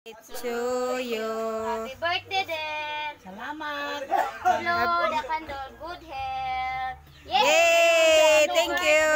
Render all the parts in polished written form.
To you. Happy birthday, Dad. Salamat. Blow the candle. Good health. Yay! Yay! Thank you.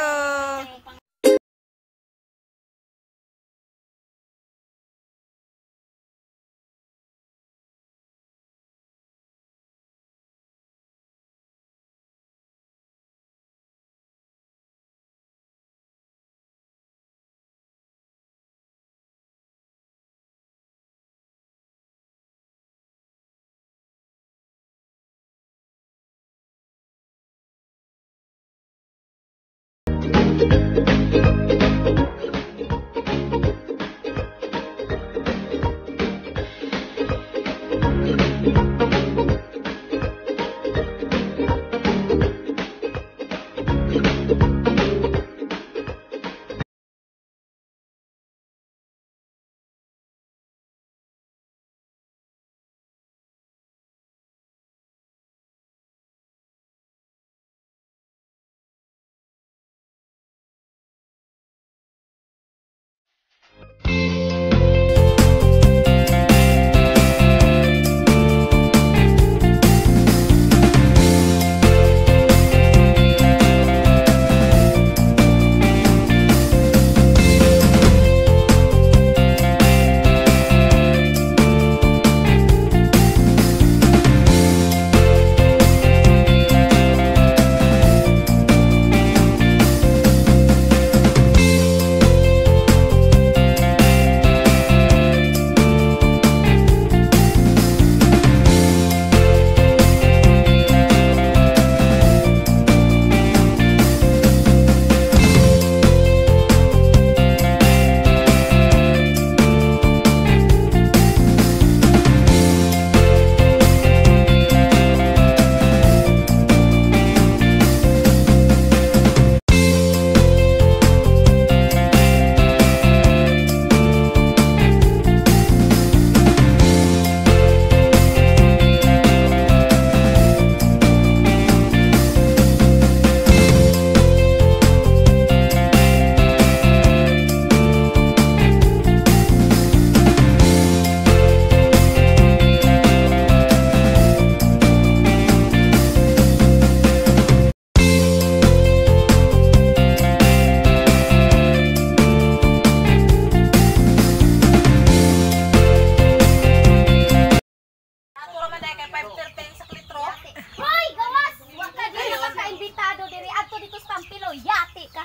Hoy, gawas! Wa ka di na ka imbitado diri adto dito sa Pampilo, yati ka.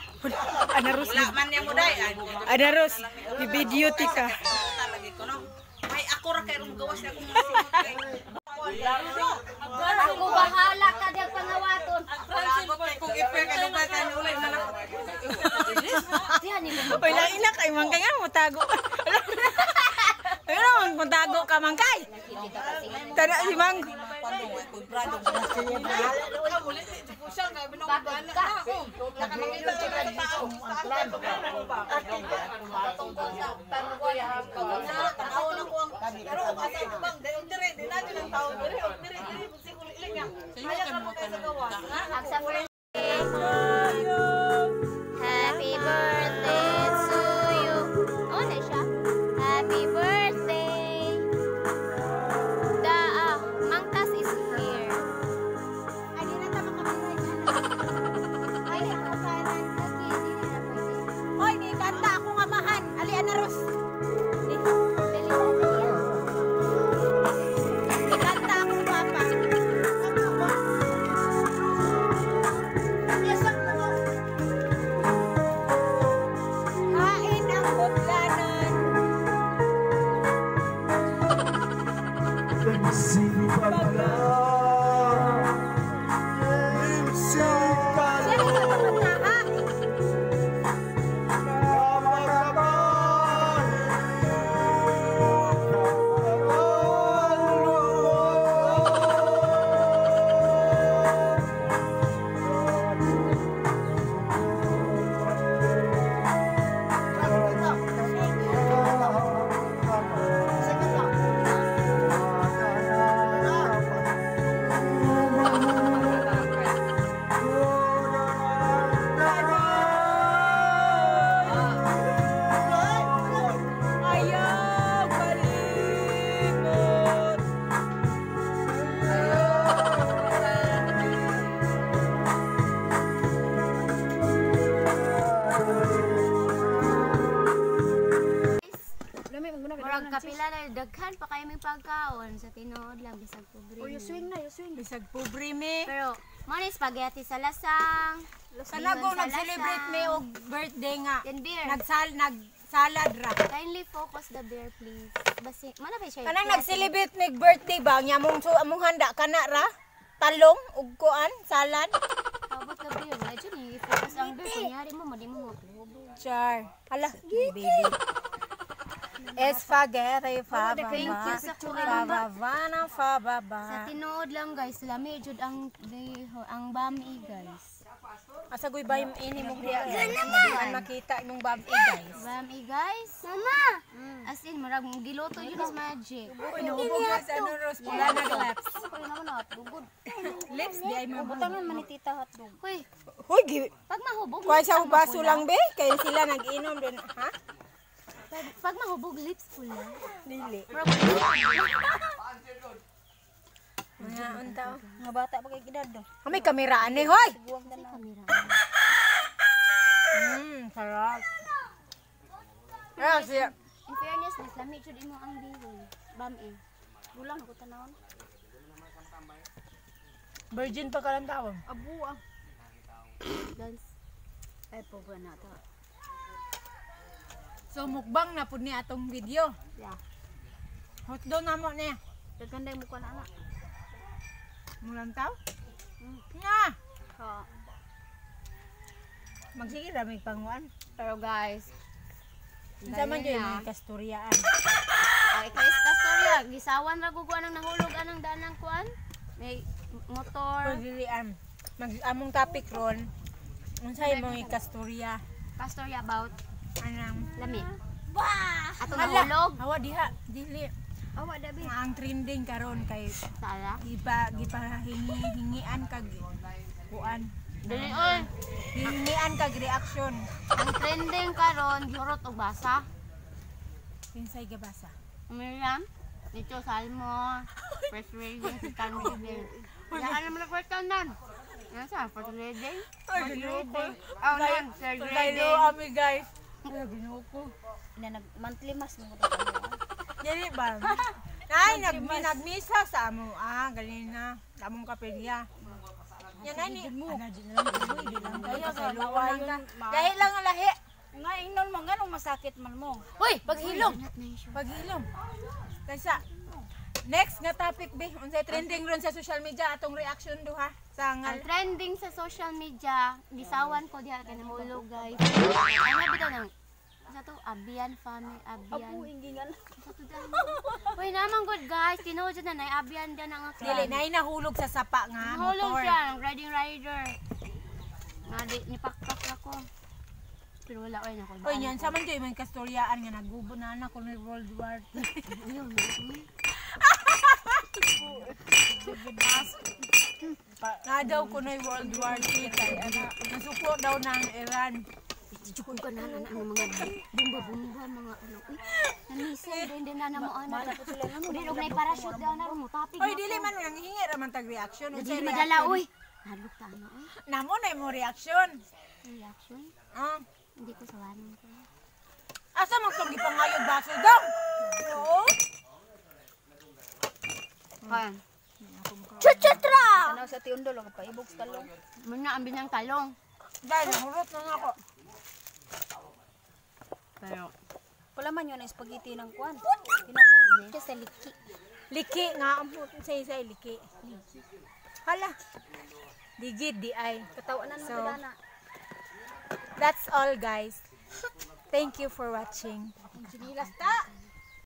Anaros. Anaros, i-video ti ka. Ay, ako ra kay rong gawas na akong Ako bahala ka diyan pangawaton. Kung ipe ka nung bata ni ulay na lang. Diyan ni mo. Oy, lang ina kay mangkay nga mo tago. Ano man kung tago ka mangkay? Tara si Mang. Bakit ka? Ang sa friend. Happy birthday to you. Oh, na siya. Happy birthday. The Mangtas is here. Ay, okay, di na pwede. Oy, ni kanta ako nga mahan. Ali Anaros. Dali, dali, dali. Kanta ako papa. Hain ang butlanan. Siya ni kapatid. Murag kapila na daghan pa kayo may pagkaon sa tinuod lang bisag pobre. O, yung swing na, yung swing. Bisag pobre mi. Pero mo ni spaghetti sa lasang. Kanagong bihon sa nag-celebrate lasang. mi og birthday nga. Then beer. Nagsalad ra. Kindly focus the beer, please. Basi, mana ba siya? Kanang nag-celebrate mig birthday ba nya mong so among handa kana ra? Talong ug kuan, salad. How about the beer? Wala dyan eh. I-focus ang beer. Kunyari mo, madi mo mapubo. Char. Hala, baby. Spaghetti fa ba Thank you sa kuan. fa ba ba na fa ba ba. Sa tinuod lang, guys, lami jud ang ang bami, guys. Asa goy ba yung ini mong diya, guys? Di man makita imong bami, guys. Bami, guys. Mama. As in, murag giluto yun is magic. Uy, nahubog na sa ano, Rose. Pula na lips. Ay, naman na hotdog. Lips, di ay mo. Butangan man ni tita hotdog. Hoy, Hoy, gi pag mahubog, kuha sa lips ang baso mapula. lang be. Kaya sila nag-inom din. Ha? Pag mahubog, lips pula. Dili. Murag Mga unta. Oh. Mga bata pa kay edad do. Ah, may kameraan eh, hoy! Buwag na lang. Kamera. Sarap. Ah, siya. In fairness, mas lami jud imo ang bihon. Bami. Gulang ko tanawon. Virgin pa ka lang tawag. Abu ah. Dance. Ay po ba na to. So, mukbang na pud ni atong video. Yeah. Hotdog na mo niya. Daghan day mo na anak. Mulang tao? Nga! Ha. Magsige ra may panguan. Pero guys, Unsa man dali jud na. may kastoryaan. Ay, kay istorya, gisawan ra guguan ang nahulog anang daan ng kuan. May motor. Pagdilian. Mag among topic ron. Unsay mo kastorya? Kastorya about Anang lami. Ato Hala, nahulog. hawa diha, dili. Awa dabi. Nga ang trending karon kay Sala. gipa gipa hingi hingian kag kuan. Dili oy. Hingian kag reaction. Ang trending karon gihurot og basa. Kinsay gabasa? Miriam, dito Salmo, first reading, second reading. Wala ka naman na first nan. Nasa first reading? Ay, ginoo ko. Oh, nan, third Kayo reading. ami, guys. Ay, ginoo ko. Ina nag monthly mas mo. Dili ba? Ay, nagmisa sa amo. Ah, galing na. Among kapilya. Yan ay ni. Ana, di na lang. Uy, di lang kayo. Sa luwa lang ka. Lahi lang ang lahi. Nga ingnon mo nganong masakit man mo. Uy, paghilom. Paghilom. Kaysa, next nga topic be, unsay trending ron sa social media atong reaction duha sa Ang ngal. trending sa social media, gisawan ko diha kay namulog, guys. Ano bitaw nang sa to Abian family, Abian. Inggingan. Sa to dahil. Uy, naman good, guys, tinuod jud na nay Abian diyan ang Dili aklan. nay nahulog sa sapa nga Nahulog motor. siya, ang riding rider. Nga di ni pakpak ako. Pero wala oy nako. Oy, yan sa man jud may kastoryaan nga nagubo na anak ko ni World War. Ayun. Na daw ko ni World War III kay ana nasuko daw ng Iran. Jukon ka na na ang mga bumba-bumba mga ano. Uy, namisan din din na na mo ana. Uy, og nay parachute daw na mo topic. Oy, dili man nang hingi ra man tag reaction. Unsay Dili madala reaction? uy. Nalok ta ano uy. Namo na imo reaction. Reaction. Ah, Hindi ko sawanin ko. Asa man tong gipangayog baso daw? Oo. Kan. Chuchutra! Tanaw sa tiundol ka paibog sa talong. Muna ang binang talong. Dahil nahurot na nga ako. Pero Wala man yun ang spaghetti ng kuan. Tinapay. sa liki. Liki nga ang say say liki. Hala. Digid di ay. Katawanan mo So, so, na. That's all, guys. Thank you for watching. Chinilas ta.